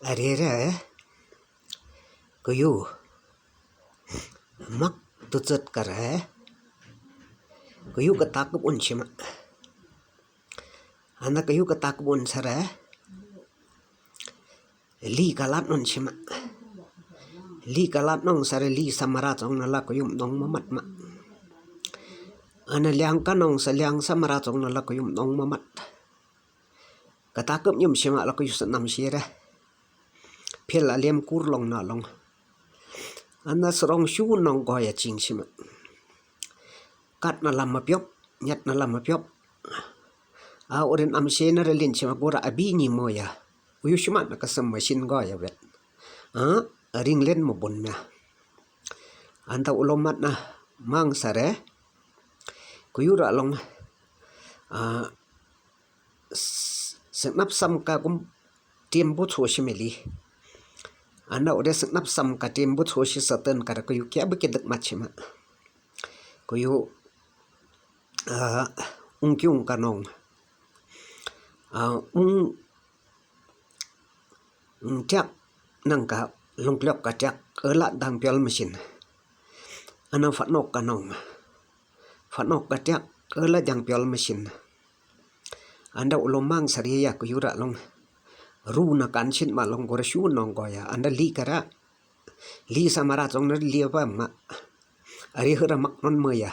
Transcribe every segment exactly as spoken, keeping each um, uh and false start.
Arere, kuyu, mak tutsut kare, kuyu katakub unshima. Ana kuyu katakub unsare, li kalat nunshima. Li kalat nungsare, li samara tsong nala kuyum nung mamat ma. Ana liang kanungsa, liang samara tsong nala kuyum nung mamat. Katakub nyumshima la kuyu sanamshire. Phil alem kurlong nalong. Ana sarong shu nung goya chingshima. Kat nala mapiop, nyat nala mapiop. A urin amshe nara linshima gora abinyi moya. Uyu shima nakasam mashin goya wet. A ringlen mabun mya. Anta ulomat na mangsare. Kuyura long. A s-, senap sam ka kum tiempo tsoshi meli. Ana ure senap sam ka tiempo tsoshi satan kara kuyu kia bukiduk machima. Kuyu, a, ung kiung kanung. A, ung, ung tiak nangka lungkliok ka tiak ela dang piol mashin. Ana fanok kanung. Fanok ka tiak ela dang piol mashin. Anda ulomang sariya kuyura long. Ru na kansin ma long gora shu nung goya. Anda li kara. Li samara tsong nara li ba ma. Ari hura mak non maya.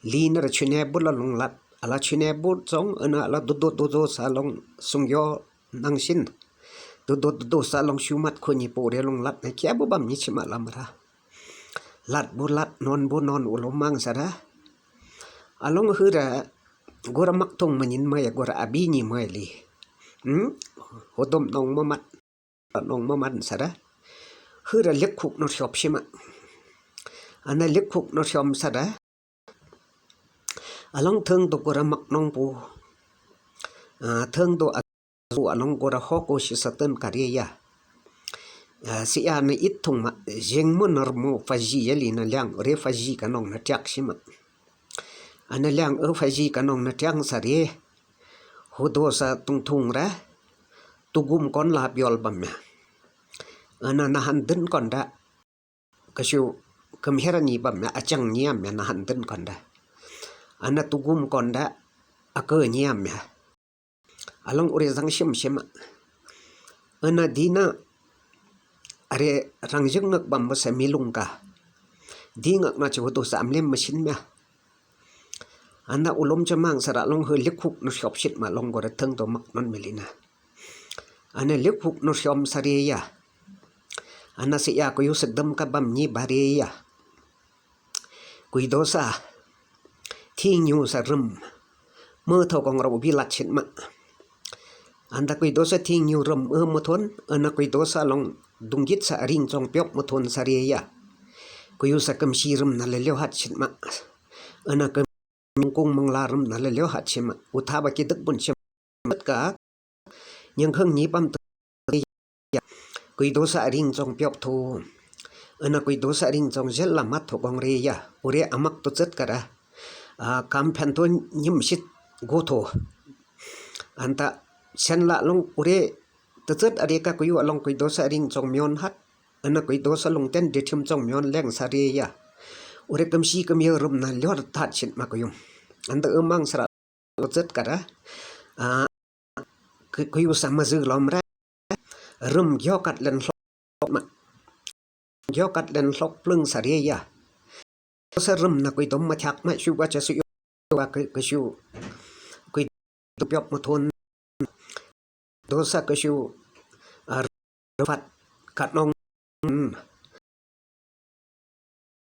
Li nara chune bu la long lat. Ala chune bu tsong ana ala dudu dudu sa long sungyo nangsin. Dudu dudu sa long shumat kunyi pure long lat na kia bu bam nyi chima lamara. Lat bu lat, non bu non ulomang sara. Along hura gora mak tong manyin maya gora abinyi maya li. Hmm? Hodom nung mamat. Nung mamat sara. Hura likhuk no shop shima. Ana likhuk no shom sara. Along theng do gora mak nung pu. A, theng do a-, along gora hoko shi satan kariya. A, si ana ithung ma, jeng mo nar mo faji ya li na liang, re faji kanung na tiak shima. Ana liang e faji kanung na tiang sari. Hudo sa tung tung ra. Tugum kon la piol bam ya. Ana nahan den kon da. Kashu kamhera ni bam ya, achang ni am ya nahan den kon da. Ana tugum kon da, aka ni am ya. Along ure zang shim shim. Ana dina are rang jeng ngak bam ba sa milung ka. Di ngak na chi hudo sa amlem masin mya. Ana ulom chamang sara long he likhuk no shop shit ma long gore theng do mak non melina. Ana likhuk no shom sari ya. Ana si ya kuyu sedem ka bam ni bari ya. Kuido sa thing yu sa rem. Me tho kong ra ubi lat shit ma. Anda kuido sa thing yu rem e muthon, ana kuido sa long dunggit sa ring chong piok muthon sari ya. Kuyu sa kamshi rem na lelyo hat shit ma. Ana kam mungkung mangla rem na lelyo hat shit ma. Utha ba ki dek bun shit ma. Ka nyang khang ni pam te ya. Kuido sa ring chong piok tho. Ana kuido sa ring chong jel la mat tho kong re ya. Ure amak to chet kara. A, kam phen to nyim shit go tho. Anta sen la long ure te chet are ka kuyu along kuido sa ring chong myon hat. Ana kuido sa long ten de thim chong myon leng sari ya. Ure kamshi kamyo rem na lyor tat shit ma kuyum. Anta emang sara lo chet kara. A, ku-, kuyu sa mazu lom ra. Rem gyo kat len lok ma. Gyo kat len lok plung sari ya. Sa rem na kuido ma thak ma shu ba cha su yo ba ku-, kushu. Kuido piok muthon. Dosa kushu. A, rfat kat nong.